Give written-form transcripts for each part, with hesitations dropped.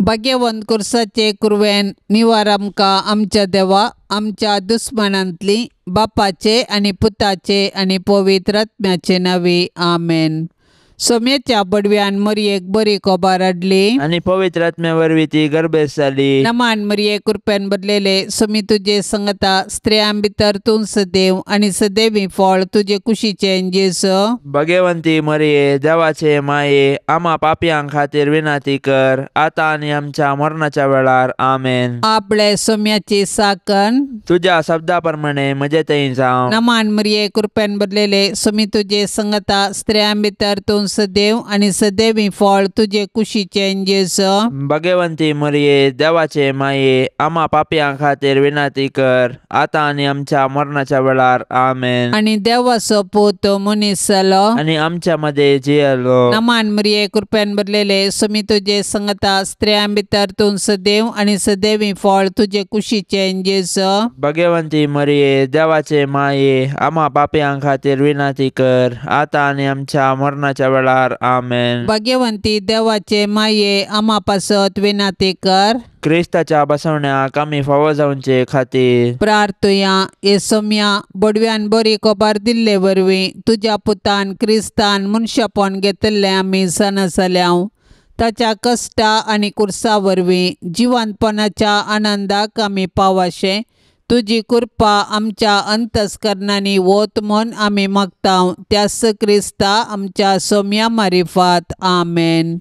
भाग्यवंत कुर्साचे कुरवेन निवार आमकां आमच्या देवा आमच्या दुस्मानांतली बापाचे आनी पुताचे आनी पवित्र आत्म्याचे नांवी आमेन. सोम्याच्या बडव्यान मरयेक बरी खबर हाडली आनी पवित्र आत्म्या वरवीं ती गर्भेस्त जाली. नमान मरये कृपेन भरलेले सोमी तुजे संगता स्त्रियां भितर तूं सदैव आनी सदैवी फळ तुजे कुशीचें जेजू. भगवंती मरये देवाचे माये आमा पापयां खातीर विनंती कर आतां आनी आमच्या मरणाच्या वेळार आमेन. आपले सोम्याची साकन तुज्या शब्दा प्रमाणे म्हजे थंय जावं. नमान मरये कृपेन भरलेले सोमी तुजे संगता स्त्रियां भितर तूं सदैव आनी सदैवी फळ तुजे कुशीचें जेजू. भगवंती मरये देवाचे माये आमा पापयां खातीर विनंती कर आतां आनी आमच्या मरणाच्या वेळार आमेन. आनी देवाचो पूत मनीस जालो आनी आमच्या मदें जियेलो. नमान मरये कृपेन भरलेले सोमी तुजे संगता स्त्रियां भितर तूं सदैव आनी सदैवी फळ तुजे कुशीचें जेजू. भगवंती मरये देवाचे माये आमा पापयां खातीर विनंती कर आतां आनी आमच्या मरणाच्या वेळार आमेन. भाग्यवंती देवाचे माये आमा पासत विनंती कर. क्रिस्ताच्या बसवण्याक आमी फावो जावचे खातीर प्रार्थुया. हे सोम्या बडव्यान बरी खबर दिल्ले वरवीं तुज्या पुतान क्रिस्तान मनशापण घेतिल्लें आमी जाणा जाल्याव. ताच्या कश्टा आनी कुर्सा वरवीं जिवंतपणाच्या आनंदाक आमी पावाशें तुजी कृपा आमच्या अंतस्करणांनी वत म्हूण आमी मागता त्याच क्रिस्ता आमच्या सोम्या मारिफात आमेन.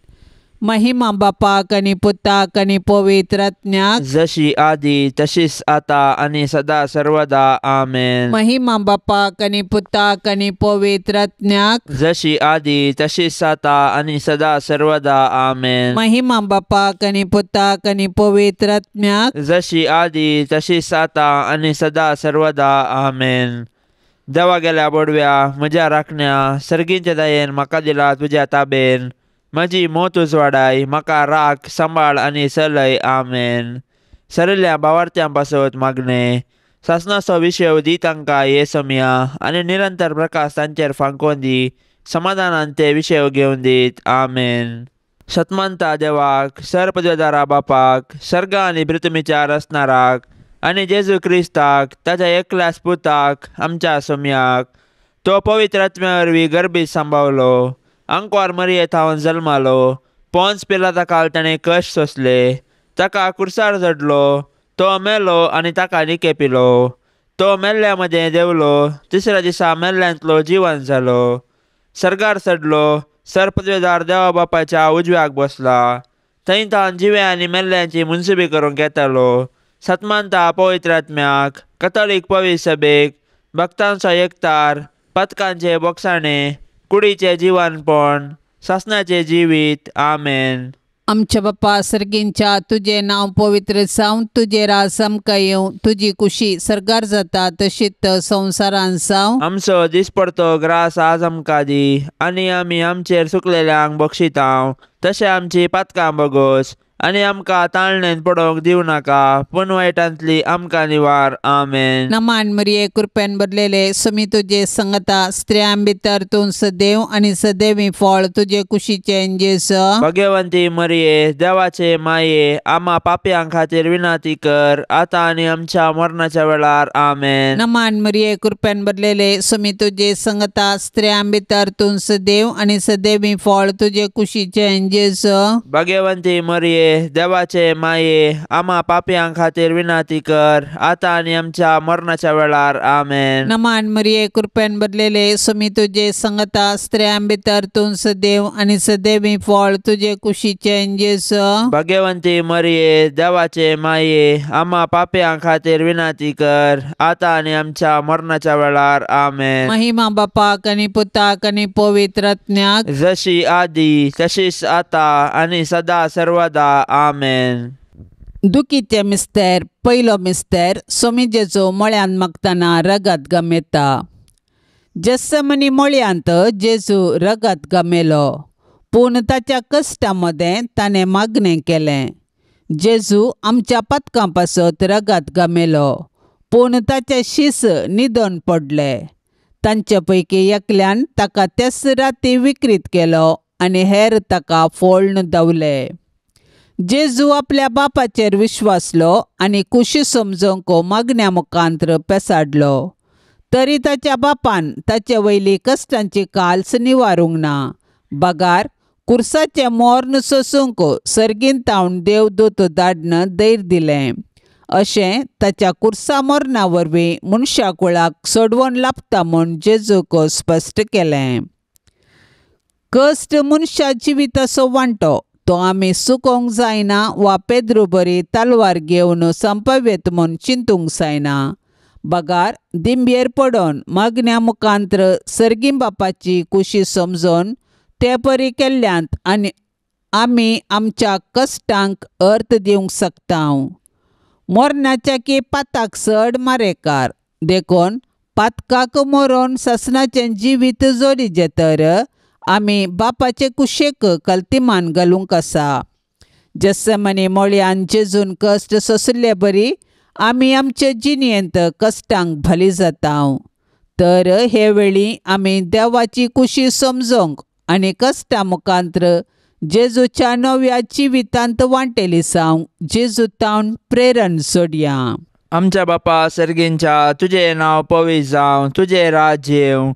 महिमा बापाक आनी पुताक आनी पवित्र आत्म्याक जशी आदी तशीच आता आनी सदा सर्वदा आमेन. महिमा बापाक आनी पुताक आनी पवित्र आत्म्याक जशी आदी तशीच आता आनी सदा सर्वदा आमेन. महिमा बापाक आनी पुताक आनी पवित्र आत्म्याक जशी आदी तशीच आता आनी सदा सर्वदा आमेन. देवा गेल्या बोडव्या म्हज्या राखण्या सर्गींच्या दयेन म्हाका दिला तुज्या ताबेन म्हजी मोत उजवाडाय म्हाका राख सांबाळ आनी चलय आमेन. सरिल्ल्या भावार्थ्यां पासत मागणें सासणाचो विशय दी तांकां हे समया आनी निरंतर प्रकाश तांचेर फांकोवन दी समाधानान ते विशय घेवन दीत आमेन. सतमानता देवाक सरपदवेदारा बापाक सर्ग आनी पृथ्वीच्या रचणाराक आनी जेजू क्रिस्ताक ताच्या एकल्याच पुताक आमच्या सोम्याक तो पवित्र आत्म्या वरवीं गर्भीत सांबावलो आंकवार मरये थावन जल्मालो पोन्स पिलाता काल ताणें कश्ट सोंसले ताका कुर्सार चडलो तो मेलो आनी ताका निके पिलो तो मेल्ल्या मदें देंवलो तिसऱ्या दिसा मेल्ल्यांतलो जिवन जालो सर्गार चडलो सरपदवेदार देवा बापाच्या उजव्याक बसला थंय तावन जिव्या आनी मेल्ल्यांची मुनसुबी करूंक येतालो. सतमानता पवित्र आत्म्याक कथोलीक पवित्र सभेक भक्तांचो एकतार पथकांचे बोगसाणे कुडीचें जिवनपण सासणाचें जिवीत आमेन. आमच्या बापा सर्गींच्या तुजें नांव पवित्र जावं तुजें राज आमकां येवं तुजी कुशी सर्गार जाता तशीच संवसारान जावं. आमचो दिसपडतो ग्रास आज आमकां दी आनी आमी आमचेर सुकलेल्यांक बक्षितांव तशें आमची पातकां बगोस आनी आमकां ताळणेन पडोवंक दिवं नाका पूण वायटांतली आमकां निवार आमेन. नमान मरये कृपेन भरलेले सोमी तुजे संगता स्त्रियां भितर तूं सदैव आनी सदैवी फळ तुजे कुशीचें जेजू. भगवंती मरये देवाचे माये आमा पापयां खातीर विनंती कर आतां आनी आमच्या मरणाच्या वेळार आमेन. नमान मरये कृपेन भरलेले सोमी तुजे संगता स्त्रियां भितर तूं सदैव आनी सदैवी फळ तुजे कुशीचें जेजू. भगवंती मरये देवाचे माये आमा पापयां खातीर विनंती कर आतां आनी आमच्या मरणाच्या वेळार आमेन. नमान मरये कृपेन भरलेले सोमी तुजे संगता स्त्रियां भितर तूं सदैव आनी सदैवी फळ तुजे कुशीचें जेजू. भगवंती मरये देवाचे माये आमा पापयां खातीर विनंती कर आतां आनी आमच्या मरणाच्या वेळार आमेन. महिमा बापाक आनी पुताक आनी पवित्र आत्म्याक जशी आदी तशीच आतां आनी सदा सर्वदा आमेन. दुखीचे मिस्तेर पयलो मिस्तेर सोमी जेजू मळ्यांत मागतना रगत गमेता. जेस्समनी मळ्यांत जेजू रगत गमेलो पूण ताच्या कश्टा मदें ताणें मागणें केलें. जेजू आमच्या पथकां पासत रगत गमेलो पूण ताचे शीस निदोन पडले. तांचे पैकी एकल्यान ताका त्याच राती विक्रीत केलो आनी हेर ताका फोळ्ण दवले. जेजू आपल्या बापाचेर विश्वासलो आनी कुशी समजूंक मागण्या मुखांत्र पेसाडलो. तरी ताच्या बापान ताचे वयली कश्टांची काल्स निवारूंक ना, बगार कुर्साचें मोर्न सोसूंक सर्गीन तावन देवदूत धाडन धैर्य दिलें. अशें ताच्या कुर्सा मोर्ना वरवीं मनशा कुळाक सोडवण लाभता म्हूण जेजूक स्पश्ट केलें. कश्ट मनशा जिविताचो वांटो, तो आमी सुकोवंक जायना वा पेद्रू बरी तलवार घेवन संपवेत म्हूण चिंतूंक जायना, बगार दिंबयेर पडोन मागण्या मुखांत्र सर्गी बापाची कुशी समजून ते परी केल्ल्यांत आनी आमी आमच्या कश्टांक अर्थ दिवंक शकता. मरणाच्या की पाताक चड मारेकार, देखून पातकाक मरोन सासणाचें जिवीत जोडीचें तर आमी बापाचे कुशेक कल्तिमान घालूंक आसा. जेसमनी मोळयान जेजून कश्ट सोंसले बरी आमी आमचे जिणेंत कश्टांक भाली जाता. तर हे वेळी आमी देवाची कुशी समजूंक आनी कश्टां मुखांत्र जेजूच्या नव्या जिवितांत वांटेली जावंक जेजू तावन प्रेरण सोडया. आमच्या बापा सर्गींच्या, तुजें नांव पवित्र जावं, तुजें राज्य येवं,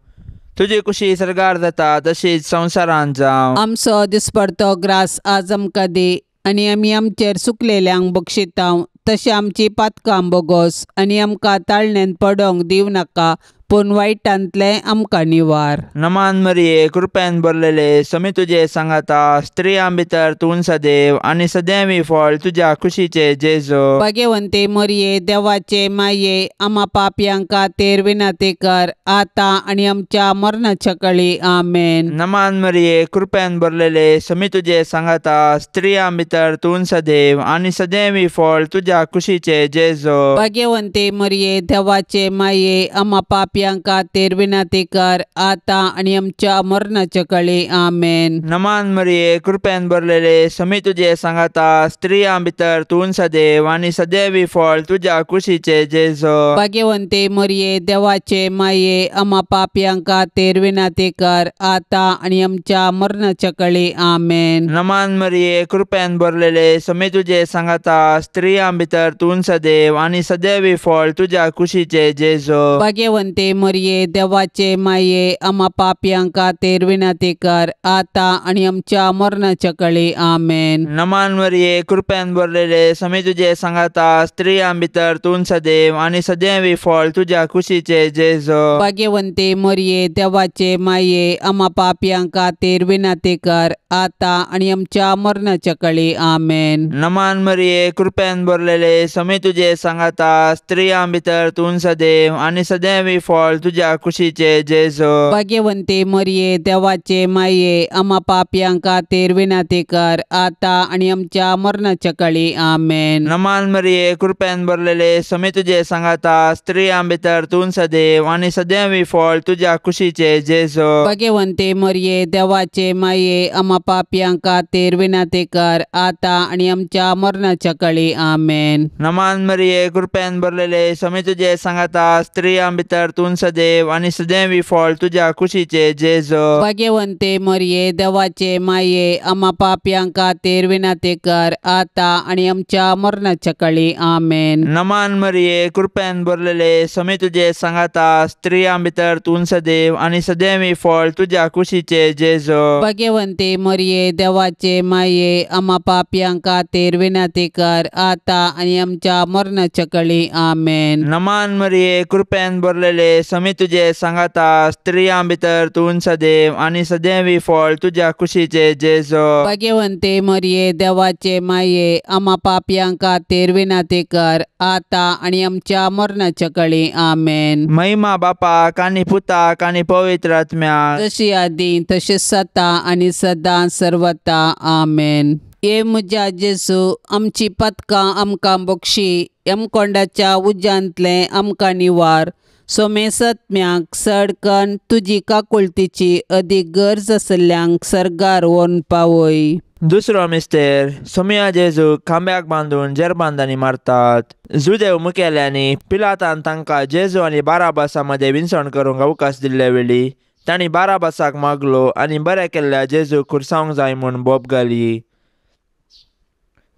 तुजी कुशी सर्गार जाता तशीच संवसारांत जावं. आमचो दिसपडतो ग्रास आज आमकां दी आनी आमी आमचेर सुकलेल्यांक बक्षितांव तशें आमची पातकां बोगोस आनी आमकां ताळणेन पडोंक दिवं नाका, पूण वायटांतलें आमकां निवार. नमान मरिये, कृपेन भरलेले, समी तुजे सांगाता, स्त्रियां भितर तूं सदैव आनी सदैवी फळ तुज्या कुशीचे जेजू. भाग्यवंते मरिये, देवाचे माये, आमा पापयांक खातीर विनंती कर आतां आनी आमच्या मरणाच्या कळी. आमेन. नमान मरिये, कृपेन भरलेले, समी तुजे सांगाता, स्त्रियां भितर तूं सदैव आनी सदैवी फळ तुज्या कुशीचे जेजू. भाग्यवंते मरिये, देवाचे माये, आमा पापयांक खातीर विनंती कर आतां आनी आमच्या मरणाच्या कळी. आमेन. नमान मरिये, कृपेन भरलेले, समी तुजे सांगाता, स्त्रियां भितर तूं सदैव आनी सदैवी फळ तुज्या कुशीचे जेजू. भाग्यवंते मरिये, देवाचे माये, आमा पापयांक खातीर विनंती कर आतां आनी आमच्या मरणाच्या कळी. आमेन. नमान मरिये, कृपेन भरलेले, समी तुजे सांगाता, स्त्रियां भितर तूं सदैव आनी सदैवी फळ तुज्या कुशीचे जेजू. भाग्यवंते मरिये, देवाचे माये, आमा पापयांक खातीर विनंती कर आतां आनी आमच्या मरणाच्या कळी. आमेन. नमान मरिये, कृपेन भरलेले, समी तुजे सांगाता, स्त्रियां भितर तूं सदैव आनी सदैवी फळ तुज्या कुशीचे जेजू. भाग्यवंते मरिये, देवाचे माये, आमा पापयांक खातीर विनंती कर आतां आनी आमच्या मरणाच्या कळी. आमेन. नमान मरिये, कृपेन भरलेले, समी तुजे सांगाता, स्त्रियां भितर तूं सदैव आनी सदैवी फळ तुज्या कुशीचे जेजू. भाग्यवंते मरिये, देवाचे माये, आमा पापयांक खातीर विनंती कर आतां आनी आमच्या मरणाच्या कळी. आमेन. नमान मरिये, कृपेन भरलेले, समी तुजे सांगाता, स्त्रियां भितर तूं सदैव आनी सदैवी फळ तुज्या कुशीचे जेजू. भाग्यवंते मरिये, देवाचे माये, आमा पापयांक खातीर विनंती कर आतां आनी आमच्या मरणाच्या कळी. आमेन. नमान मरिये, कृपेन भरलेले, समी तुजे सांगाता, स्त्रियां भितर तूं सदैव आनी सदैवी फळ तुज्या कुशीचे जेजू. भाग्यवंते मरिये, देवाचे माये, आमा पापयांक खातीर विनंती कर आतां आनी आमच्या मरणाच्या कळी. आमेन. नमान मरिये, कृपेन भरलेले, समी तुजे सांगाता, स्त्रियां भितर तूं सदैव आनी सदैवी फळ तुज्या कुशीचे जेजू. भाग्यवंते मरिये, देवाचे माये, आमा पापयांक खातीर विनंती कर आतां आनी आमच्या मरणाच्या कळी. आमेन. नमान मरिये, कृपेन भरलेले, समी तुजे सांगाता, स्त्रियां भितर तूं सदैव आनी सदैवी फळ तुज्या कुशीचे जेजू. भाग्यवंते मरिये, देवाचे माये, आमा पापयांक खातीर विनंती कर आतां आनी आमच्या मरणाच्या कळी. आमेन. महिमा बापाक आनी पुताक आनी पवित्र आत्म्याक, जशी आदी तशीच सता आनी सदां सर्वता. आमेन. हे म्हज्या जेजू, आमची पदकां आमकां बक्षी, यमकोंडाच्या उज्यांतलें आमकां निवार, सोमेसत्म्याक सडकन तुजी काकुळतीची अदीक गरज आसल्ल्यांक सर्गार व्हरून पावय. दुसरो मिस्तेर, सोमिया जेजू खांब्याक बांदून जेरबांदांनी मारतात. जुदेव मुखेल्यांनी पिलातान तांकां जेजू आनी बाराबासा मदें विनसण करूंक अवकाश दिल्ले वेळी तांणी बाराबासाक मागलो आनी बरें केल्ल्या जेजू खुर्सावंक जाय म्हूण बोब घाली.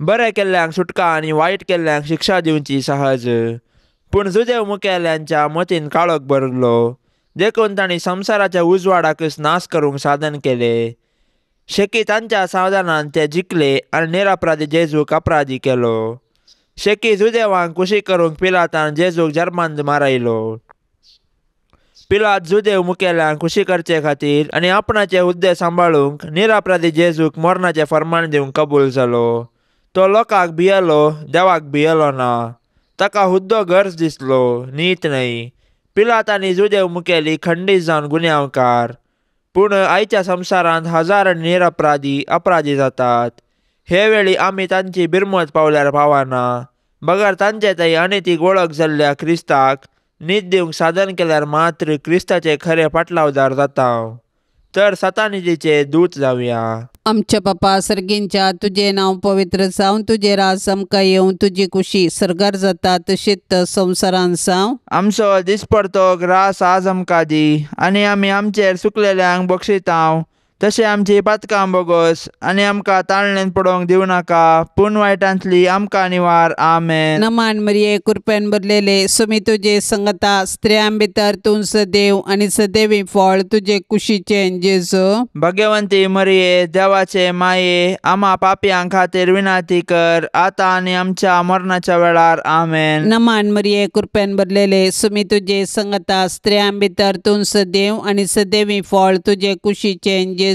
बरें केल्ल्यांक सुटका आनी वायट केल्ल्यांक शिक्षा दिवची सहज. पूण जुदेव मुखेल्यांच्या मतीन काळोख भरलो, देखून तांणी संवसाराच्या उजवाडाकच नाश करूंक साधन केले. शेकी तांच्या सावधानान ते जिखले आनी निरपराधी जेजूक अपराधी केलो. शेकी जुदेवांक कुशी करूंक पिलातान जेजूक जर्मांत मारायलो. पिलात जुदेव मुखेल्यांक खुशी करचे खातीर आनी आपणाचे हुद्दे सांबाळूंक निरपराधी जेजूक मरणाचें फर्मान दिवंक कबूल जालो. तो लोकांक भियेलो, देवाक भियेलो ना. ताका हुद्दो गरज दिसलो, नीत न्हय. पिलात आनी जुदेव मुखेली खंडीत जावन गुन्यांवकार. पूण आयच्या संवसारांत हजारांनी निरपराधी अपराधी जातात. हे वेळी आमी तांची बिरमत पावल्यार पावना, बगर तांचे थंय अनितीक वळख जाल्ल्या क्रिस्ताक नीत दिवंक साधन केल्यार मात्र क्रिस्ताचे खरे पाटलावदार जाता. तर सतानितीचे दूत जावया. आमच्या बापा सर्गींच्या, तुजें नांव पवित्र जावं, तुजें राज आमकां येवं, तुजी कुशी सर्गार जाता तशीच संवसारान जावं. आमचो दिसपडतो ग्रास आज आमकां दी, आनी आमी आमचेर सुकलेल्यांक बक्षितांव, तशें आमची पातकां बोगस, आनी आमकां ताळणेन पडोवंक दिवं नाका, पूण वायटांतली आमकां निवार. आमेन. नमान मरिये, कृपेन भरलेले, सुमी तुजे संगता, स्त्रियां भितर तूं सदैव आनी सदैवी फळ तुजे कुशीचें जेजू. भगवंती मरिये, देवाचे माये, आमा पापयां खातीर विनंती कर, आतां आनी आमच्या मरणाच्या वेळार. आमेन. नमान मरिये, कृपेन भरलेले, सुमी तुजे संगता, स्त्रियां भितर तूं सदैव आनी सदैवी फळ तुजे कुशीचें जेजू.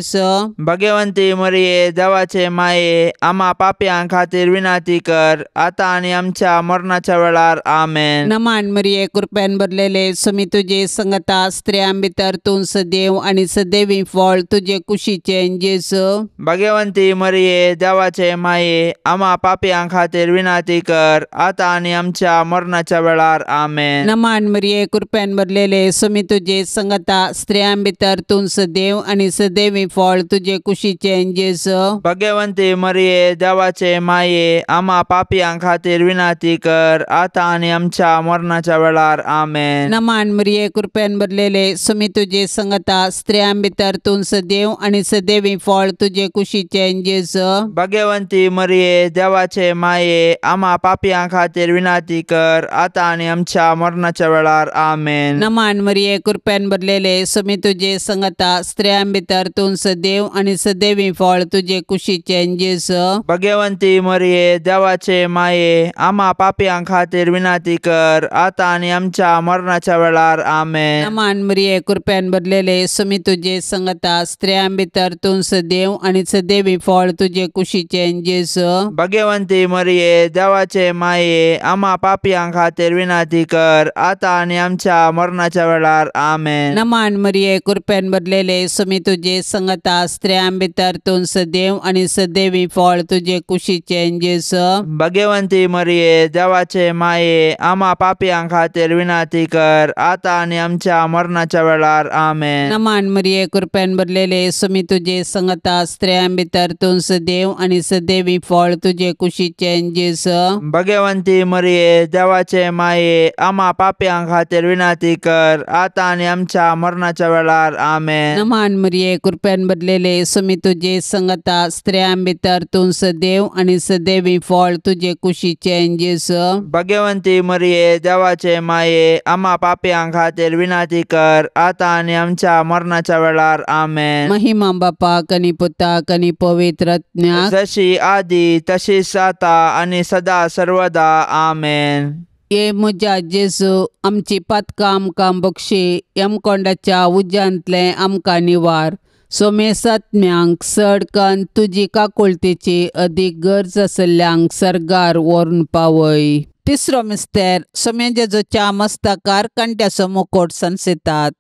भगवंती मरिये, देवाचे माये, आमा पापयां खातीर विनंती कर, आतां आनी आमच्या मरणाच्या वेळार. आमेन. नमान मरिये, कृपेन भरलेले, सुमी तुजे संगता, स्त्रियां भितर तूं सदैव आनी सदैवी फळ तुजे कुशीचें जेजू. भगवंती मरिये, देवाचे माये, आमा पापयां खातीर विनंती कर, आतां आनी आमच्या मरणाच्या वेळार. आमेन. नमान मरिये, कृपेन भरलेले, सुमी तुजे संगता, स्त्रियां भितर तूं सदैव आनी सदैवी फळ तुजे कुशीचें जेजू. भगवंती मरिये, देवाचे माये, आमा पापयां खातीर विनंती कर, आतां आनी आमच्या मरणाच्या वेळार. आमेन. नमान मरिये, कृपेन भरलेले, सुमी तुजे संगता, स्त्रियां भितर तूं सदैव आनी सदैवी फळ तुजे कुशीचें जेजू. भगवंती मरिये, देवाचे माये, आमा पापयां खातीर विनंती कर, आतां आनी आमच्या मरणाच्या वेळार. आमेन. नमान मरिये, कृपेन भरलेले, सुमी तुजे संगता, स्त्रियां भितर तूं सदैव आनी सदैवी फळ तुजे कुशीचें जेजू. भगवंती मरिये, देवाचे माये, आमा पापयां खातीर विनंती कर, आतां आनी आमच्या मरणाच्या वेळार. आमेन. नमान मरिये, कृपेन भरलेले, सुमी तुजे संगता, स्त्रियां भितर तूं सदैव आनी सदैवी फळ तुजे कुशीचें जेजू. भगवंती मरिये, देवाचे माये, आमा पापयां खातीर विनंती कर, आतां आनी आमच्या मरणाच्या वेळार. आमेन. नमान मरिये, कृपेन भरलेले, सुमी तुजे संगता, स्त्रियां भितर तूं सदैव आनी सदैवी फळ तुजे कुशीचें जेजू. भगवंती मरिये, देवाचे माये, आमा पापयां खातीर विनंती कर, आतां आनी आमच्या मरणाच्या वेळार. आमेन. नमान मरिये, कृपेन भरलेले, सुमी तुजे संगता, स्त्रियां भितर तूं सदैव आनी सदैवी फळ तुजे कुशीचें जेजू. भगवंती मरिये, देवाचे माये, आमा पापयां खातीर विनंती कर, आतां आनी आमच्या मरणाच्या वेळार. आमेन. नमान मरिये, कृपेन भरलेले, सुमी तुजे संगता, स्त्रियां भितर तूं सदैव आनी सदैवी फळ तुजे कुशीचें जेजू. भगवंती मरिये, देवाचे माये, आमा पापयां खातीर विनंती कर, आतां आनी आमच्या मरणाच्या वेळार. आमेन. महिमा बापाक आनी पुताक आनी पवित्र आत्म्याक, जशी आदी तशीच आतां आनी सदा सर्वदा. आमेन. ये म्हज्या जेजू, आमची पातकां आमकां बक्षी, यमकोंडाच्या उज्यांतलें आमकां निवार. सोमेसात्म्यांक चड कन्न तुजी काकुळतेची अदीक गरज आशिल्ल्यांक सर्गार व्हरून पावय. तिसरो मिस्तेर, सोम्या जेजूच्या मस्तकार कांट्याचो मुकोट सनसितात.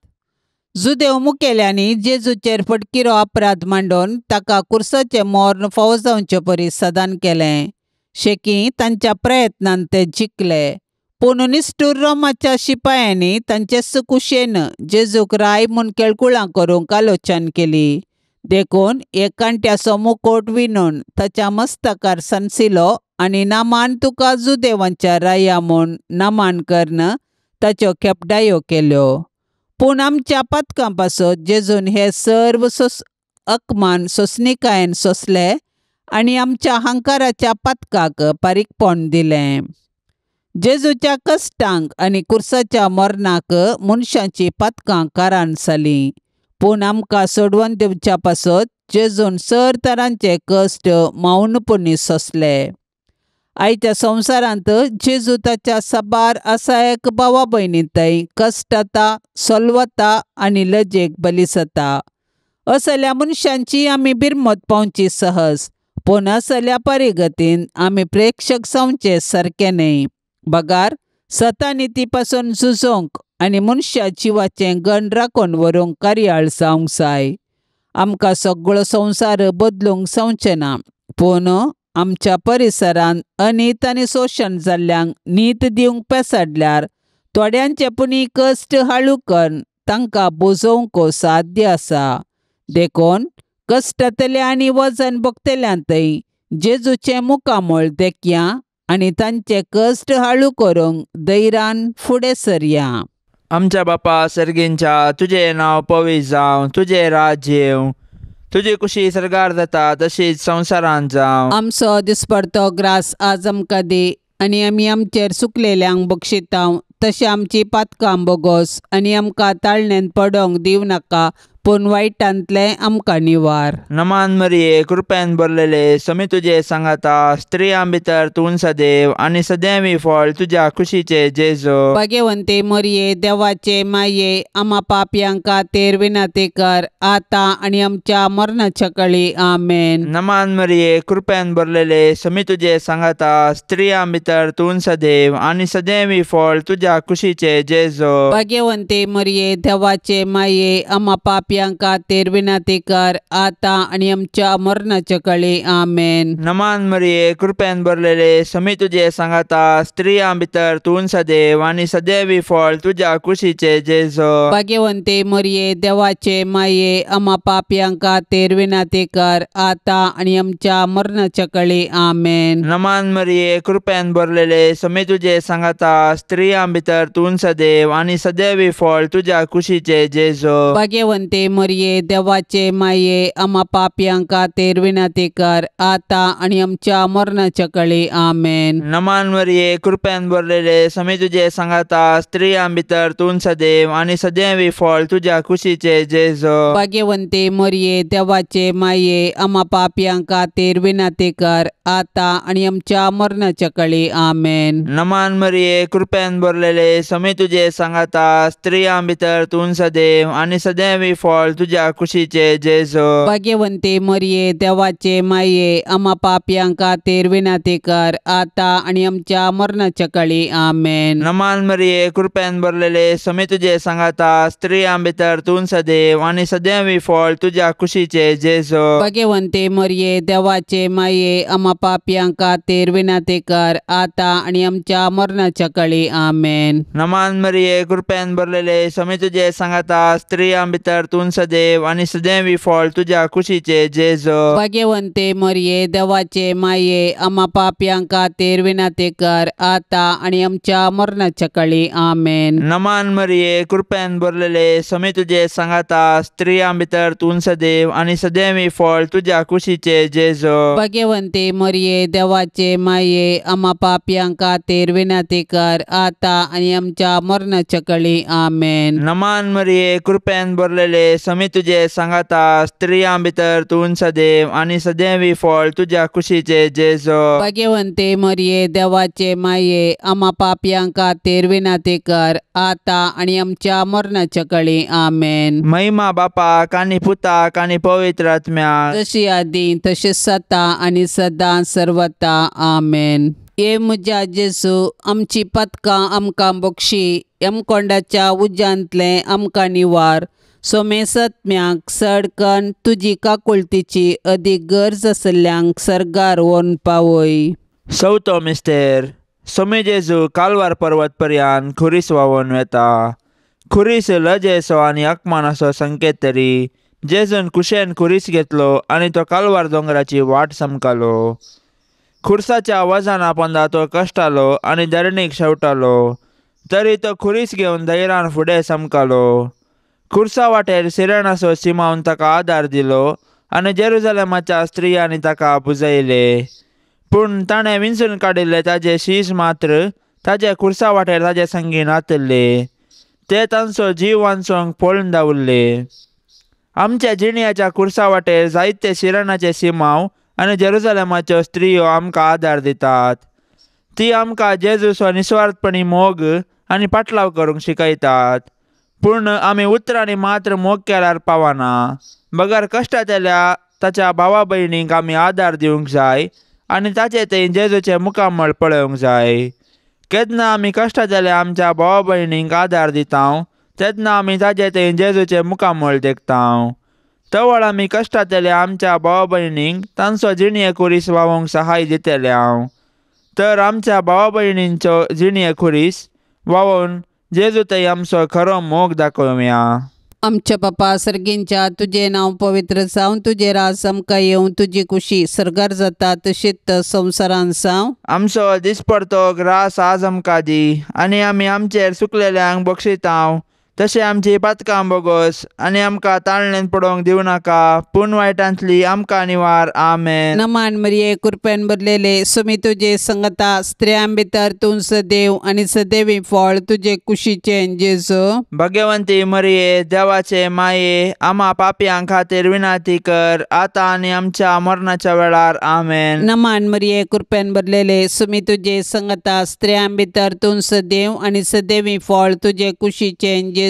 जुदेव मुखेल्यांनी जेजूचेर फटकिरो अपराध मांडून ताका कुर्साचें मर्ण फावो जावचे परी सदान केलें. शेकी तांच्या प्रयत्नान ते जिखले, पूण निश्ठूर रोमाच्या शिपायांनी तांचे कुशेन जेजूक राय म्हूण केळकुळां करूंक आलोचन केली. देखून एक कांट्याचो मुकोट विणून ताच्या मस्तकार सनसिलो आनी नामान तुका जुदेवांच्या राया म्हूण नामान करून ताच्यो खेपडायो केल्यो. पूण आमच्या पातकां पासत जेजून हे सर्व अपमान सोंसणीकायेन सोंसले आनी आमच्या हंकाराच्या पातकाक पारीकपण दिलें. जेजूच्या कश्टांक आनी कुर्साच्या मरणाक मनशाची पातकां कारण जालीं, पूण आमकां सोडवून दिवच्या पासत जेजून सर तरांचे कश्ट मौनपणी सोंसले. आयच्या संवसारांत जेजू ताच्या साबार असायक भावा भयणी थंय कश्टता, सोलवता आनी लजेक बलिसता. असल्या मनशांची आमी बिरमत पावची सहज, पूण असल्या परिगतीन आमी प्रेक्षक जावचे सारकें न्हय, बगार सतानिती पासून झुजोवंक आनी मनशा जिवाचें गण राखून व्हरूंक कार्याळ जावंक जाय. आमकां सगळो संवसार बदलूंक जावचें ना, पूण आमच्या परिसरांत अनीत आनी शोशण जाल्ल्यांक नीत दिवंक पेसाडल्यार थोड्यांचे पुणी कश्ट हाळू करून तांकां बोजोवंक साध्य आसा. देखून कश्टांतले आनी वजन भोगतल्यांतय जेजूचें मुखामळ देखया आनी तांचे कश्ट हाळू करूंक धैर्यान फुडें सरया. आमच्या बापा सर्गींच्या, तुजें नांव पवित्र जावं, तुजें राज्य येवं, तुजी कुशी सर्गार जाता तशीच संवसारांत जावं. आमचो दिसपडतो ग्रास आज आमकां दी आनी आमी आमचेर सुकलेल्यांक बक्षितांव तशें आमची पातकां बोगोस आनी आमकां ताळणेंत पडोंक दिवं नाका, पूण वायटांतलें आमकां निवार. नमान मरिये, कृपेन भरलेले, समी तुजे सांगाता, स्त्रियां भितर तूं सदैव आनी सदैवी फळ तुज्या कुशीचे जेजू. भाग्यवंते मरिये, देवाचे माये, आमा पापयांक खातीर विनंती कर आतां आनी आमच्या मरणाच्या कळी. आमेन. नमान मरिये, कृपेन भरलेले, समी तुजे सांगाता, स्त्रियां भितर तूं सदैव आनी सदैवी फळ तुज्या कुशीचे जेजू. भाग्यवंते मरिये, देवाचे माये, आमा पापयांक खातीर विनंती कर आतां आनी आमच्या मरणाच्या कळी. आमेन. नमान मरिये, कृपेन भरलेले, समी तुजे सांगाता, स्त्रियां भितर तूं सदैव आनी सदैवी फळ तुज्या कुशीचे जेजू. भाग्यवंते मरिये, देवाचे माये, आमा पापयांक खातीर विनंती कर आतां आनी आमच्या मरणाच्या कळी. आमेन. नमान मरिये, कृपेन भरलेले, समी तुजे सांगाता, स्त्रियां भितर तूं सदैव आनी सदैवी फळ तुज्या कुशीचे जेजू. भाग्यवंते मरिये, देवाचे माये, आमा पापयांक खातीर विनंती कर आतां आनी आमच्या मरणाच्या कळी. आमेन. नमान मरिये, कृपेन भरलेले, समी तुजे सांगाता, स्त्रियां भितर तूं सदैव आनी सदैवी फळ तुज्या कुशीचे जेजू. भाग्यवंते मरिये, देवाचे माये, आमा पापयांक खातीर विनंती कर आतां आनी आमच्या मरणाच्या कळी. आमेन. नमान मरिये, कृपेन भरलेले, समी तुजे सांगाता, स्त्रियां भितर तूं सदैव आनी सदैवी फळ तुज्या कुशीचे जेजू. भाग्यवंते मरिये, देवाचे माये, आमा पापयांक खातीर विनंती कर आतां आनी आमच्या मरणाच्या कळी. आमेन. नमान मरिये, कृपेन भरलेले, समी तुजे सांगाता, स्त्रियां भितर तूं सदैव आनी सदैवी फळ तुज्या कुशीचे जेजू. भाग्यवंते मरिये, देवाचे माये, आमा पापयांक खातीर विनंती कर आतां आनी आमच्या मरणाच्या कळी. आमेन. नमान मरिये, कृपेन भरलेले, समी तुजे सांगाता, स्त्रियां भितर तूं सदैव आनी सदैवी फळ तुज्या कुशीचे जेजू. भाग्यवंते मरिये, देवाचे माये, आमा पापयांक खातीर विनंती कर आतां आनी आमच्या मरणाच्या कळी. आमेन. नमान मरिये, कृपेन भरलेले, समी तुजे सांगाता, स्त्रियां भितर तूं सदैव आनी सदैवी फळ तुज्या कुशीचे जेजू. भाग्यवंते मरिये, देवाचे माये, आमा पापयांक खातीर विनंती कर आतां आनी आमच्या मरणाच्या कळी. आमेन. नमान मरिये, कृपेन भरलेले, समी तुजे सांगाता, स्त्रियां भितर तूं सदैव आनी सदैवी फळ तुज्या कुशीचे जेजू. भाग्यवंते मरिये, देवाचे माये, आमा पापयांक खातीर विनंती कर आतां आनी आमच्या मरणाच्या कळी. आमेन. महिमा बापाक आनी पुताक आनी पवित्र आत्म्याक, जशी आदी तशीच सता आनी सदां सर्वता. आमेन. हे म्हज्या जेजू, आमची पदकां आमकां बक्षी, यमकोंडाच्या उज्यांतलें आमकां निवार, सोमेसत्म्याक सडकन तुजी काकुळतीची अदीक गरज आसल्ल्यांक सर्गार व्हरून पावय. चवथो मिस्तेर. सोमे जेजू कालवार पर्वत पर्यान खुरीस व्हांवून वेता. खुरीस लजेचो आनी अपमानाचो संकेत तरी जेजून कुशेन खुरीस घेतलो आनी तो कालवार दोंगराची वाट समकालो. खुर्साच्या वजना पोंदा तो कश्टालो आनी धरणीक शेवटालो, तरी तो खुरीस घेवन धैर्यान फुडें समकालो. खुर्सा वाटेर सिरणाचो सिमावन ताका आदार दिलो आनी जेरुजलेमाच्या स्त्रियांनी ताका पुजयले. पूण ताणें विंचून काडिल्ले ताजे शीस मात्र ताजे खुर्सा वाटेर ताजे संगी नातल्ले. ते तांचो जीव वांचोवंक पळून धांवल्ले. आमच्या जिणयाच्या खुर्सा वाटेर जायते शिरणाचे सिमांव आनी जेरुजलेमाच्यो स्त्रियो आमकां आदार दितात. ती आमकां जेजूचो निस्वार्थपणी मोग आनी पाटलाव करूंक शिकयतात. पूण आमी उतरांनी मात्र मोग केल्यार पावना, बगर कश्टांतल्या ताच्या भावा भयणींक आमी आदार दिवंक जाय आनी ताचे थंय जेजूचें मुखामळ पळोवंक जाय. केन्ना आमी कश्टांतल्या आमच्या भावा भयणींक आदार दिता तेन्ना आमी ताचे थंय जेजूचें मुखामळ देखता. तवळ आमी कश्टांतल्या आमच्या भावा भयणींक तांचो जिणये खुरीस वावोवंक सहाय दितले हांव. तर आमच्या भावा भयणींचो जिणये खुरीस वावोवन जेजू थंय आमचो खरो मोग दाखोवया. आमच्या बापा सर्गींच्या, तुजें नांव पवित्र जावं, तुजें राज आमकां येवं, तुजी कुशी सर्गार जाता तशीच संवसारान जावं. आमचो दिसपडतो ग्रास आज आमकां दी आनी आमी आमचेर सुकलेल्यांक बक्षितांव तशें आमची पातकां बोगोस आनी आमकां ताळणेन पडोवंक दिवं नाका, पूण वायटांतली आमकां निवार. आमेन. नमान मरिये, कृपेन भरलेले, सुमी तुजे संगता, स्त्रियां भितर तूं सदैव आनी सदैवी फळ तुजे कुशीचें जेजू. भगवंती मरिये, देवाचे माये, आमा पापयां खातीर विनंती कर आतां आनी आमच्या मरणाच्या वेळार. आमेन. नमान मरिये, कृपेन भरलेले, सुमी तुजे संगता, स्त्रियां भितर तूं सदैव आनी सदैवी फळ तुजे कुशीचें जेजू.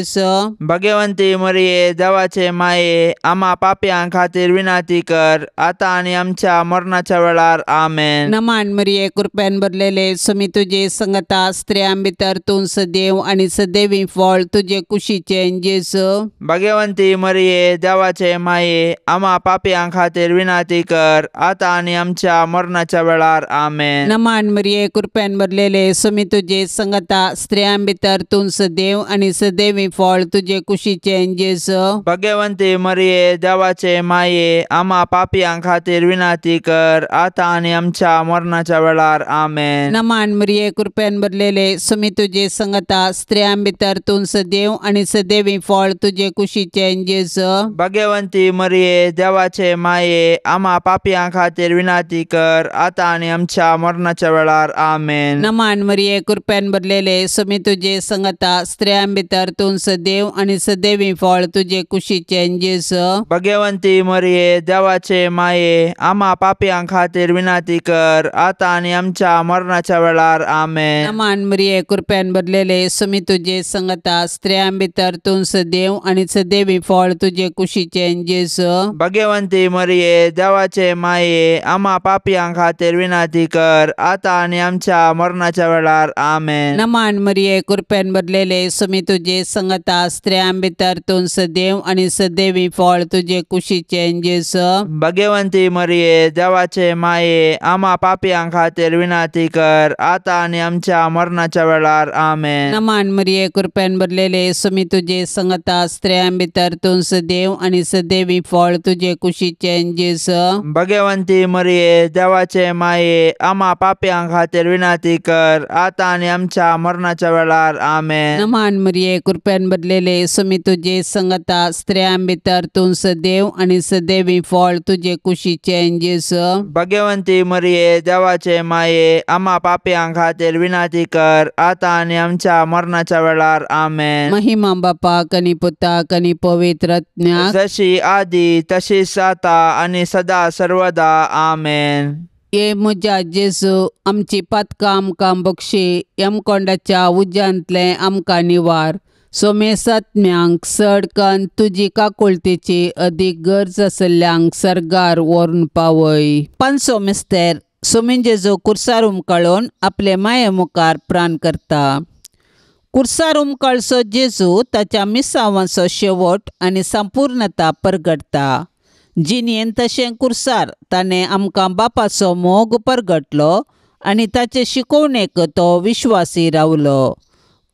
भगवंती मरिये, देवाचे माये, आमा पापयां खातीर विनंती कर आतां आनी आमच्या मरणाच्या वेळार. आमेन. नमान मरिये, कृपेन भरलेले, सुमी तुजे संगता, स्त्रियां भितर तूं सदैव आनी सदैवी फळ तुजे कुशीचें जेजू. भगवंती मरिये, देवाचे माये, आमा पापयां खातीर विनंती कर आतां आनी आमच्या मरणाच्या वेळार. आमेन. नमान मरिये, कृपेन भरलेले, सुमी तुजे संगता, स्त्रियां भितर तूं सदैव आनी सदैवी फळ तुजे कुशीचें जेजू. भगवंती मरिये, देवाचे माये, आमा पापयां खातीर विनंती कर आतां आनी आमच्या मरणाच्या वेळार. आमेन. नमान मरिये, कृपेन भरलेले, सुमी तुजे संगता, स्त्रियां भितर तूं सदैव आनी सदैवी फळ तुजे कुशीचें जेजू. भगवंती मरिये, देवाचे माये, आमा पापयां खातीर विनंती कर आतां आनी आमच्या मरणाच्या वेळार. आमेन. नमान मरिये, कृपेन भरलेले, सुमी तुजे संगता, स्त्रियां भितर तूं सदैव आनी सदैवी फळ तुजे कुशीचें जेजू. भगवंती मरिये, देवाचे माये, आमा पापयां खातीर विनंती कर आतां आनी आमच्या मरणाच्या वेळार. आमेन. नमान मरिये, कृपेन भरलेले, सुमी तुजे संगता, स्त्रियां भितर तूं सदैव आनी सदैवी फळ तुजे कुशीचें जेजू. भगवंती मरिये, देवाचे माये, आमा पापयां खातीर विनंती कर आतां आनी आमच्या मरणाच्या वेळार. आमेन. नमान मरिये, कृपेन भरलेले, सुमी तुजे संगता, स्त्रियां भितर तूं सदैव आनी सदैवी फळ तुजे कुशीचें जेजू. भगवंती मरिये, देवाचे माये, आमा पापयां खातीर विनंती कर आतां आनी आमच्या मरणाच्या वेळार. आमेन. नमान मरिये, कृपेन भरलेले, सुमी तुजे संगता, स्त्रियां भितर तूं सदैव आनी सदैवी फळ तुजे कुशीचें जेजू. भगवंती मरिये, देवाचे माये, आमा पापयां खातीर विनंती कर आतां आनी आमच्या मरणाच्या वेळार. आमेन. नमान मरिये, कृपेन भरलेले, सुमी तुजे संगता, स्त्रियां भितर तूं सदैव आनी सदैवी फळ तुजे कुशीचें जेजू. भगवंती मरिये, देवाचे माये, आमा पापयां खातीर विनंती कर आतां आनी आमच्या मरणाच्या वेळार. आमेन. महिमा बापाक आनी पुताक आनी पवित्र आत्म्याक, जशी आदी तशीच आतां आनी सदा सर्वदा. आमेन. ये म्हज्या जेजू, आमची पातकां आमकां बक्षी, यमकोंडाच्या उज्यांतलें आमकां निवार. सोमेसात्म्यांक चड कन्न तुजी काकुळतेची अदीक गरज आशिल्ल्यांक सर्गार व्हरून पावय. पांचसो मिस्तेर सोमीन जेजू कुर्सार उमकाळून आपले माये मुखार प्राण करता. कुर्सार उमकाळचो जेजू ताच्या मिसावांचो शेवट आनी संपूर्णता परगटता. जिणेन तशें कुर्सार ताणें आमकां बापाचो मोग परगटलो आनी ताचे शिकोवणेक तो विश्वासी रावलो.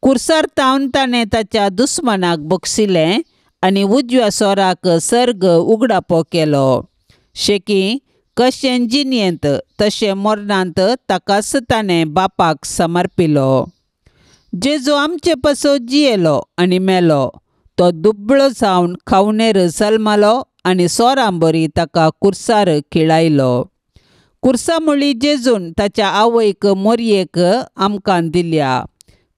कुर्सार तावन ताणें ताच्या दुस्मानाक बक्षिलें आनी उजव्या सोराक सर्ग उगडापो केलो. शेकी कशें जिणेंत तशें मरणांत ताकाच ताणें बापाक समर्पिलो. जेजू आमचे पासत जियेलो आनी मेलो. तो दुबळो जावन खावणेर जल्मलो आनी सोरांबरी ताका कुर्सार खिळायलो. कुर्सा मुळी जेजून ताच्या आवयक मोरयेक आमकां दिल्या.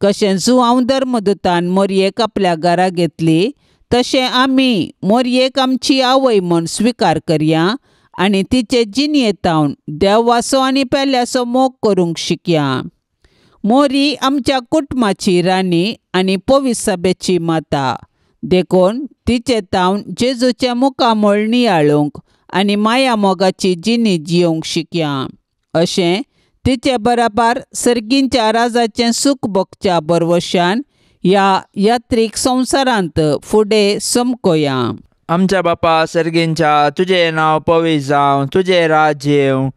कशें जुआंव धर्मदूतान मोरयेक आपल्या घरा घेतली तशें आमी मोरयेक आमची आवय म्हूण स्विकार करया आनी तिचे जिणयेतावन देवाचो आनी पेल्याचो मोग करूंक शिकया. मोरी आमच्या कुटुंबाची राणी आनी पवित्र माता, देखून तिचे तावन जेजूचें मुखामळ नियाळूंक आनी माया मोगाची जिणी जियोवंक शिकया. अशें तिचे बराबर सर्गींच्या राजाचें सूख भोगच्या बरवशान ह्या यात्रीक संवसारांत फुडें समकोया. आमच्या बापा सर्गींच्या, तुजें नांव पवित्र जावं, तुजें राज्य येवं,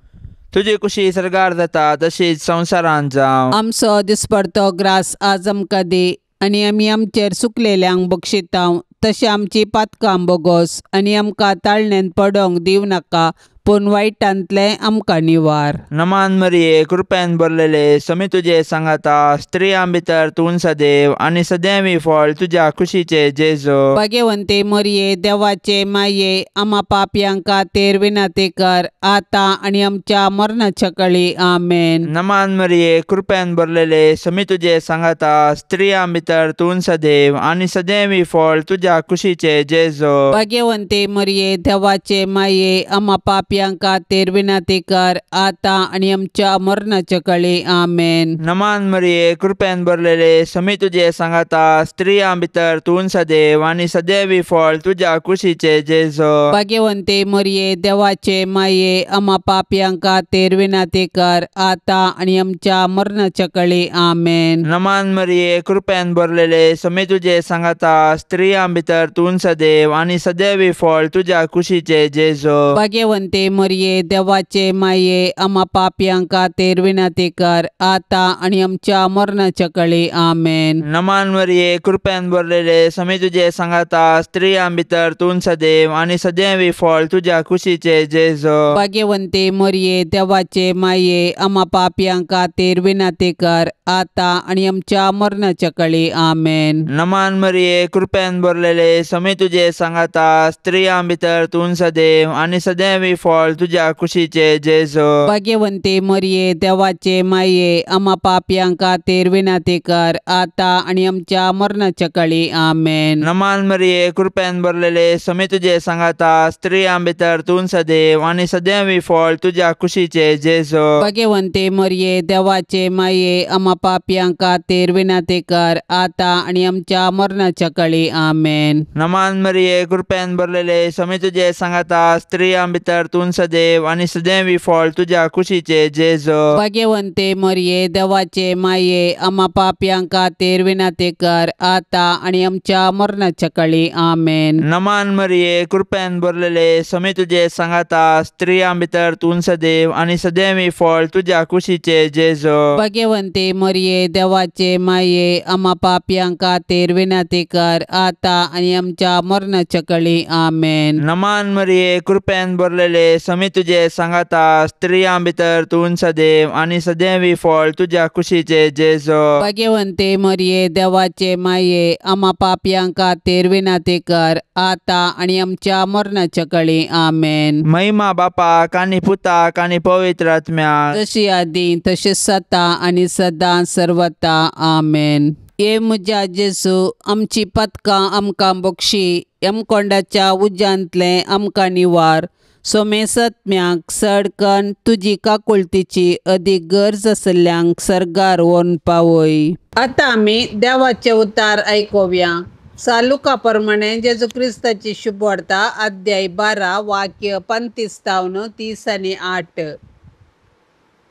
तुजी कुशी सर्गार जाता तशीच संवसारांत जावं. आमचो दिसपडतो ग्रास आज आमकां दी आनी आमी आमचेर सुकलेल्यांक बक्षितांव तशें आमची पातकां बोगोस आनी आमकां ताळण्यांत पडोंक दिवं नाका, पूण वायटांतलें आमकां निवार. नमान मरिये, कृपेन भरलेले, समी तुजे सांगाता, स्त्रियां भितर तूं सदैव आनी सदैवी फळ तुज्या कुशीचे जेजू. भाग्यवंते मरिये, देवाचे माये, आमा पापयांक खातीर विनंती कर आतां आनी आमच्या मरणाच्या कळी. आमेन. नमान मरिये, कृपेन भरलेले, समी तुजे सांगाता, स्त्रियां भितर तूं सदैव आनी सदैवी फळ तुज्या कुशीचे जेजू. भाग्यवंते मरिये, देवाचे माये, आमा पापयांक खातीर विनंती कर आतां आनी आमच्या मरणाच्या कळी. आमेन. नमान मरिये, कृपेन भरलेले, समी तुजे सांगाता, स्त्रियां भितर तूं सदैव आनी सदैवी फळ तुज्या कुशीचे जेजू. भाग्यवंते मरिये, देवाचे माये, आमा पापयांक खातीर विनंती कर आतां आनी आमच्या मरणाच्या कळी. आमेन. नमान मरिये, कृपेन भरलेले, समी तुजे सांगाता, स्त्रियां भितर तूं सदैव आनी सदैवी फळ तुज्या कुशीचे जेजू. भाग्यवंते मरिये, देवाचे माये, आमा पापयांक खातीर विनंती कर आतां आनी आमच्या मरणाच्या कळी. आमेन. नमान मरिये, कृपेन भरलेले, समी तुजे सांगाता, स्त्रियां भितर तूं सदैव आनी सदैवी फळ तुज्या कुशीचे जेजू. भाग्यवंते मरिये, देवाचे माये, आमा पापयांक खातीर विनंती कर आतां आनी आमच्या मरणाच्या कळी. आमेन. नमान मरिये, कृपेन भरलेले, समी तुजे सांगाता, स्त्रियां भितर तूं सदैव आनी सदैवी फळ तुज्या कुशीचे जेजू. भाग्यवंते मरिये, देवाचे माये, आमा पापयांक खातीर विनंती कर आतां आनी आमच्या मरणाच्या कळी. आमेन. नमान मरिये, कृपेन भरलेले, समी तुजे सांगाता, स्त्रियां भितर तूं सदैव आनी सदैवी फळ तुज्या कुशीचे जेजू. भाग्यवंते मरिये, देवाचे माये, आमा पापयांक खातीर विनंती कर आतां आनी आमच्या मरणाच्या कळी. आमेन. नमान मरिये, कृपेन भरलेले, समी तुजे सांगाता, स्त्रियां भितर तूं सदैव आनी सदैवी फळ तुज्या कुशीचे जेजू. भाग्यवंते मरिये, देवाचे माये, आमा पापयांक खातीर विनंती कर आतां आनी आमच्या मरणाच्या कळी. आमेन. नमान मरिये, कृपेन भरलेले, समी तुजे सांगाता, स्त्रियां भितर तूं सदैव आनी सदैवी फळ तुज्या कुशीचे जेजू. भाग्यवंते मरिये, देवाचे माये, आमा पापयांक खातीर विनंती कर आतां आनी आमच्या मरणाच्या कळी. आमेन. नमान मरिये, कृपेन भरलेले, समी तुजे सांगाता, स्त्रियां भितर तूं सदैव आनी सदैवी फळ तुज्या कुशीचे जेजू. भाग्यवंते मरिये, देवाचे माये, आमा पापयांक खातीर विनंती कर आतां आनी आमच्या मरणाच्या कळी. आमेन. महिमा बापाक आनी पुताक आनी पवित्र आत्म्याक, जशी आदी तशीच सता आनी सदां सर्वता. आमेन. हे म्हज्या जेजू, आमची पदकां आमकां बक्षी, यमकोंडाच्या उज्यांतलें आमकां निवार, सोमेसत्म्याक सडकन तुजी काकुळतीची अदीक गरज आशिल्ल्यांक सर्गार व्हरून पावय. आतां आमी देवाचे उतार आयकुया. सालुका प्रमाणे जेजू क्रिस्ताची शुभवार्ता अध्याय 12 वाक्य 35 तावन 30 आनी 8.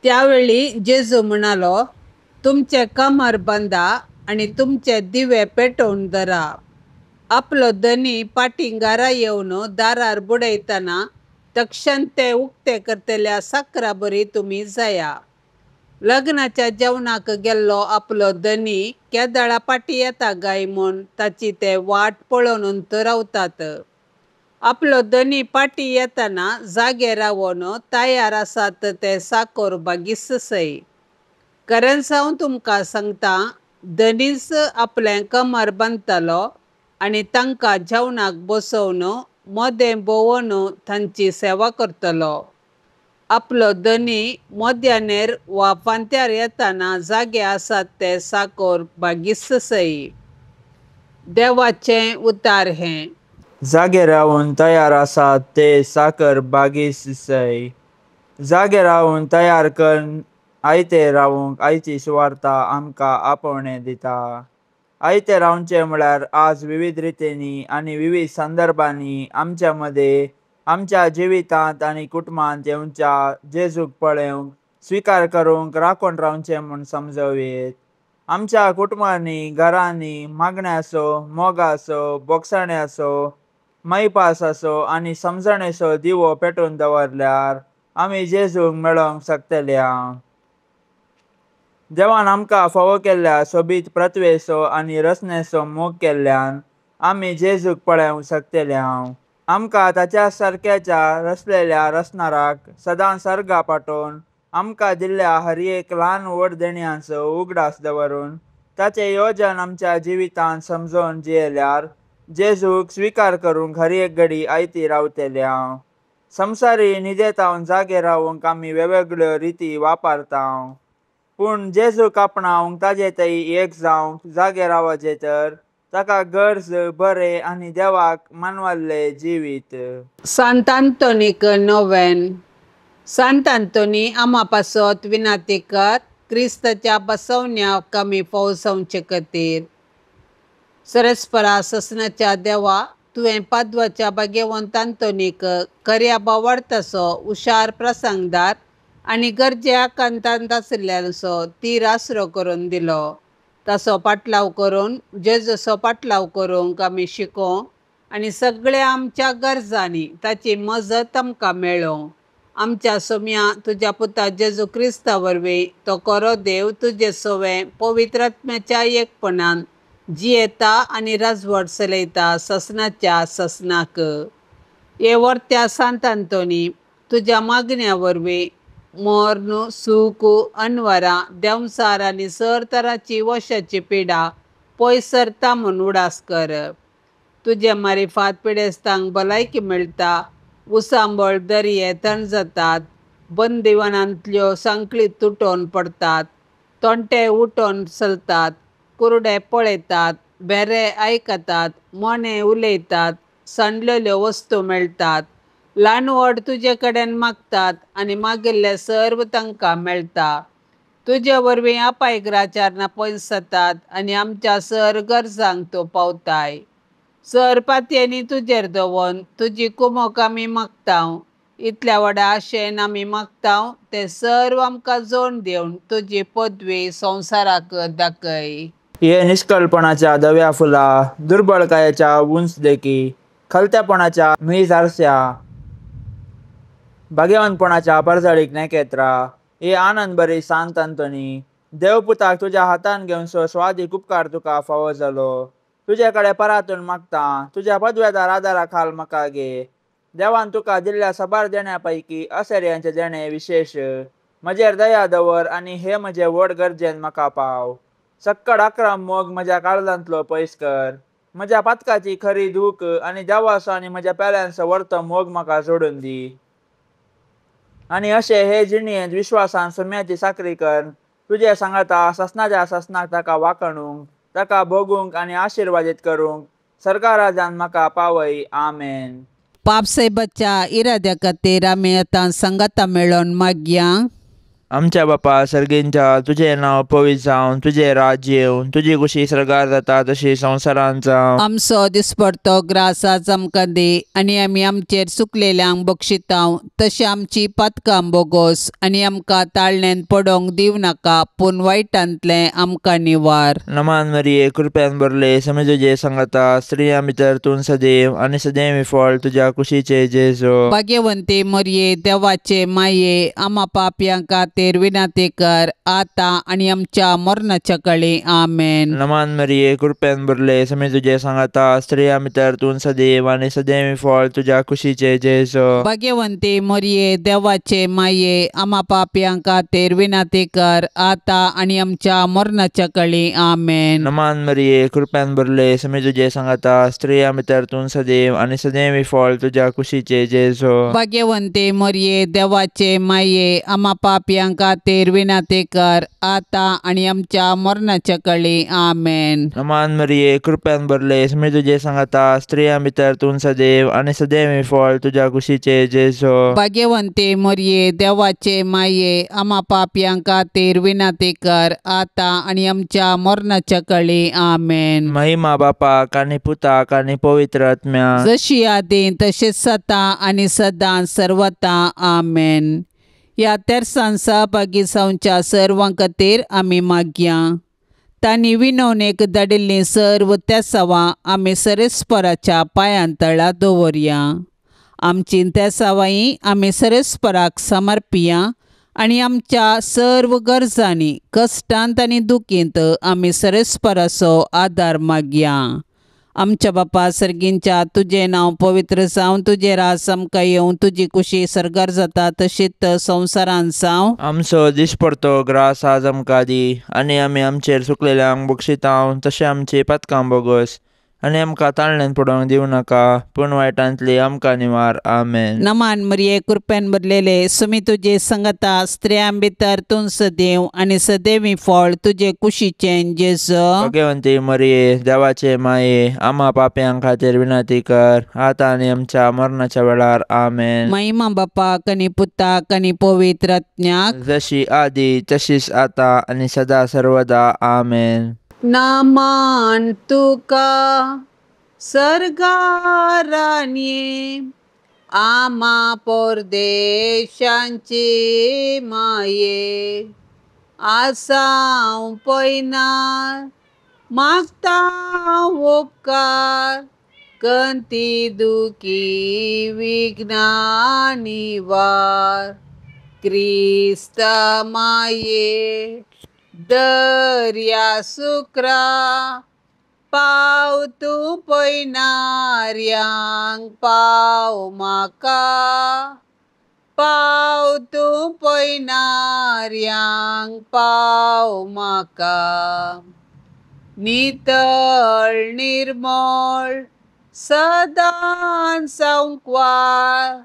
त्यावेळी जेजू म्हणालो, तुमचे कमर बांदा आनी तुमचे दिवे पेटोवन धरा. आपलो धनी पाटीं घरा येवन दारार बुडयतना तक्षण ते उक्ते करतल्या साकरा बरी तुमी जाया. लग्नाच्या जेवणाक गेल्लो आपलो धनी केदळा पाटी येता गाय म्हूण ताची ते वाट पळोवन रावतात. आपलो धनी पाटी येतना जागे रावन तयार आसात ते साकर बागीस सय. खरेंच हांव तुमकां सांगता, धनीच आपलें कमर बांदतलो आनी तांकां जेवणाक बसोवन मदें भोंवन तांची सेवा करतलो. आपलो धनी मध्यानेर वा फांत्यार येताना जागे आसात ते साकर भागीस्त सई. देवाचें उतार हें. जागे रावून तयार आसात ते साकर भागीस्त सई. जागे रावून तयार करून आयते रावूंक आयची सुवार्ता आमकां आपोवणें दिता. आयते रावचें म्हळ्यार आज विविध रितींनी आनी विविध संदर्भांनी आमच्या मदें आमच्या जिवितांत आनी कुटुंबांत येवच्या जेजूक पळोवंक स्विकार करूंक राखून रावचें म्हूण समजवयेत. आमच्या कुटुंबांनी घरांनी मागण्याचो मोगाचो बोगसाण्याचो मायपासाचो आनी समजणेचो दिवो पेटोवन दवरल्यार आमी जेजूक मेळोवंक शकतले. देवान आमकां फावो केल्ल्या सोबीत प्रत्वेचो आनी रचनेचो मोग केल्ल्यान आमी जेजूक पळोवंक शकतले. आमकां ताच्या सारक्याच्या रचलेल्या रचणाराक सदां सर्गा पाठोवन आमकां दिल्ल्या हर एक ल्हान व्हड देण्यांचो उगडास दवरून ताचें योजन आमच्या जिवितांत समजोवन जियेल्यार जेजूक स्विकार करूंक हर एक घडी आयती रावतल्या. संवसारी न्हिदेतावन जागे रावूंक आमी वेगवेगळ्यो रिती वापरता पूण जेजूक आपणावंक ताजे थंय एक जावंक जागे रावचें तर ताका गरज बरें आनी देवाक मानवल्लें जिवीत. सांत आंतोनीक नोवेन. सांत आंतोनी आमा पासत विनाती कर क्रिस्ताच्या बसवण्याक आमी पावसावचे खातीर. सरस्परा ससनाच्या देवा तुवें पादवाच्या भाग्यवंत आंतोनीक खऱ्या बावडताचो हुशार प्रसंगदार आनी गरजे आकांतांत आशिल्ल्यांचो तीर आसरो करून दिलो. ताचो पाटलाव करून जेजूचो पाटलाव करूंक आमी शिकोवंक आनी सगळ्या आमच्या गरजांनी ताची मजत आमकां मेळोवंक. आमच्या सोम्या तुज्या पुता जेजू क्रिस्ता वरवीं तो खरो देव तुजे सोवे पवित्र आत्म्याच्या एकपणान जियेता आनी राजवट चलयता ससनाच्या ससनाक. हे वर्त्या सांत आंतोनी तुज्या मागण्या वरवीं मर्ण सूख अनवरां देंवचार आनी सर तराची वशाची पिडा पयस सरता म्हूण उडास कर. तुजे मारिफात पिडेस्तांक भलायकी मेळटा, उसांबळ दर्ये थंड जातात, बंदिवनांतल्यो सांखळी तुटोवन पडटात, तोंटे उठोवन चलतात, कुरडे पळयतात, बेरे आयकतात, मोने उलयतात, सांडलेल्यो वस्तू मेळटात, ल्हान व्हड तुजे कडेन मागतात आनी मागिल्लें सर्व तांकां मेळटा. तुजे वरवीं अपायग्राचारना पयस जातात आनी आमच्या सर गरजांक तूं पावताय. सर पातयांनी तुजेर दवरून तुजी कुमोक आमी मागता. इतल्या व्हडा आशेन आमी मागता तें सर्व आमकां जोड दिवन तुजी पदवी संवसाराक दाखय. हे निष्कळपणाच्या धव्या फुला दुर्बळकायेच्या उंच देखी खलत्यापणाच्या मीज आरस्या भाग्यवंतपणाच्या परजळीक नेकेत्रा हे आनंद बरी सांत आंतोनी देवपुताक तुज्या हातान घेवनसो स्वादीक उपकार तुका फावो जालो. तुजे कडेन परातून मागता तुज्या पदवेदार आदारा खाल म्हाका घे. देवान तुका दिल्ल्या साबार देण्या पैकी असेर्यांचें देणें विशेश म्हजेर दया दवर आनी हे म्हजे व्हड गरजेन म्हाका पाव. सक्कड आक्रम मोग म्हज्या काळजांतलो पयस कर. म्हज्या पातकाची खरी दूख आनी देवाचो आनी म्हज्या पेल्यांचो वर्तो मोग म्हाका जोडून दी आनी अशें हे जिणेंत विश्वासान सोम्याची साकरी कर तुजे सांगाता ससनाच्या ससनाक ताका वाखणूंक ताका भोगूंक आनी आशिर्वादीत करूंक सरकाराजान म्हाका पावय. आमेन. पापसाहेबाच्या इराद्या खातीर आमी आतां सांगाता मेळोवन मागया. आमच्या बापा सर्गींच्या तुजें नांव पवित्र जावं, तुजें राज्य येवं, तुजी खुशी सर्गार जाता तशी संवसारांत जावं. आमचो दिसपडतो ग्रास आज आमकां दी आनी आमी आमचेर चुकलेल्यांक बक्षितांव तशें आमची पातकां बोगोस आनी आमकां ताळण्यान पडोवंक दिवं नाका पूण वायटांतलें आमकां निवार. नमान मरिये कृपयान भरले समे तुजे सांगाता स्त्रियां भितर तूं सदैव आनी सदैव फळ तुज्या कुशीचे जेजू. भाग्यवंती मरिये देवाचे माये आमा पापयां खातीर खातीर विनंती कर आतां आनी आमच्या मरणाच्या कळी. आमेन. नमान मरिये, कृपेन भरले, समी तुजे सांगाता, स्त्रिया भितर तूं सदैव आनी सदैव फळ तुज्या कुशीचे जेजू. भाग्यवंती मरिये, देवाचे माये, आमा पापयां खातीर विनंती कर आतां आनी आमच्या मरणाच्या कळी. आमेन. नमान मरिये, कृपेन भरले, समी तुजे सांगाता, स्त्रिया भितर तूं सदैव आनी सदैव फळ तुज्या कुशीचे जेजू. भाग्यवंती मरिये, देवाचे माये, आमा पापयां खातीर विनंती कर आतां आनी आमच्या मरणाच्या कळी. आमेन. नमान मरिये, कृपेन भरले, समी तुजे सांगाता, स्त्रिया भितर तूं सदैव आनी सदैव फळ तुज्या कुशीचे जेजू. भाग्यवंती मरिये, देवाचे माये, आमा पापयां खातीर विनंती कर आतां आनी आमच्या मरणाच्या कळी. आमेन. महिमा बापाक आनी पुताक आनी पवित्र आत्म्याक, जशी आदी तशीच सदां आनी सदां सर्वता. आमेन. ह्या तेरसान सहभागी जावच्या सर्वां खातीर आमी मागया. तांणी विनवणेक धाडिल्लीं सर्व तेसावां आमी सरेस्पराच्या पांयां तळा दवरया. आमची तेसावांय आमी सरेस्पराक समर्पिया आनी आमच्या सर्व गरजांनी, कश्टांत आनी दुखींत आमी सरेस्पराचो आदार मागया. आमच्या बापा सर्गींच्या, तुजें नांव पवित्र जावं, तुजें राज आमकां येवं, तुजी कुशी सर्गार जाता तशीच संवसारांत जावं. आमचो दिसपडतो ग्रास आज आमकां दी, आनी आमी आमचेर चुकलेल्यांक बक्षितांव तशें आमची पातकां बोगस, आनी आमकां ताळण्यान पडोवंक दिवं नाका, पूण वायटांतली आमकां निवार. आमेन. नमान मरिये, कृपेन भरलेले, सुमी तुजे संगता, स्त्रियां भितर तूं सदैव आनी सदैवी फळ तुजे कुशीचें जेजू. भाग्यवंती मरिये, देवाचे माये, आमा पापयां खातीर विनंती कर आतां आनी आमच्या मरणाच्या वेळार. आमेन. महिमा बापाक आनी पुताक आनी पवित्र आत्म्याक, जशी आदी तशीच आतां आनी सदा सर्वदा. आमेन. नमान तुका सर्गाराणी, आमा परदेशांची माये, आसाव पयना मागता उपकार, कंती दुखी विघ्नानी वार, क्रिस्त माये दर्या सुक्रा, पाव तूं पयनाऱ्यांक पाव म्हाका, पाव तूं पयनाऱ्यांक पाव म्हाका. नितळ निर्मळ सदां संकवार,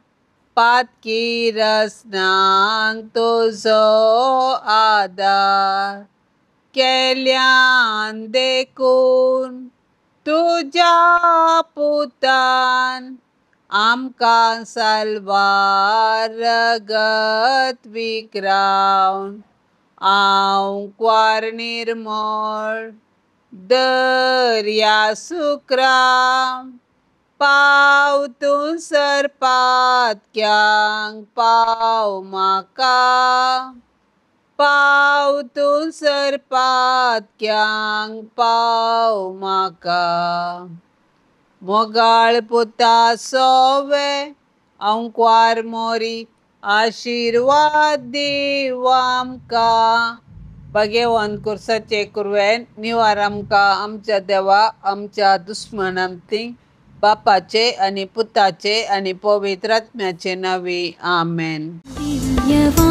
पातकी रसनांक तुजो आदार, केल्यान देखून तुज्या पुतान आमकां साल्वार रगत विक्रावन, हांव क्वार निर्मळ दर्या सुक्रा, पाव तूं सरपातक्यांक पाव म्हाका, पाव तूं सरपातक्यांक पाव म्हाका. मोगाळ पुता सोवे अंकवार मोरी, आशिर्वाद दीव आमकां. भगेवन कुर्साचे कुरवेन निवार आमकां आमच्या देवा आमच्या दुस्मनांती, बापाचे आनी पुताचे आनी पवित्र आत्म्याचे नांवी. आमेन. दिव्यवाणी.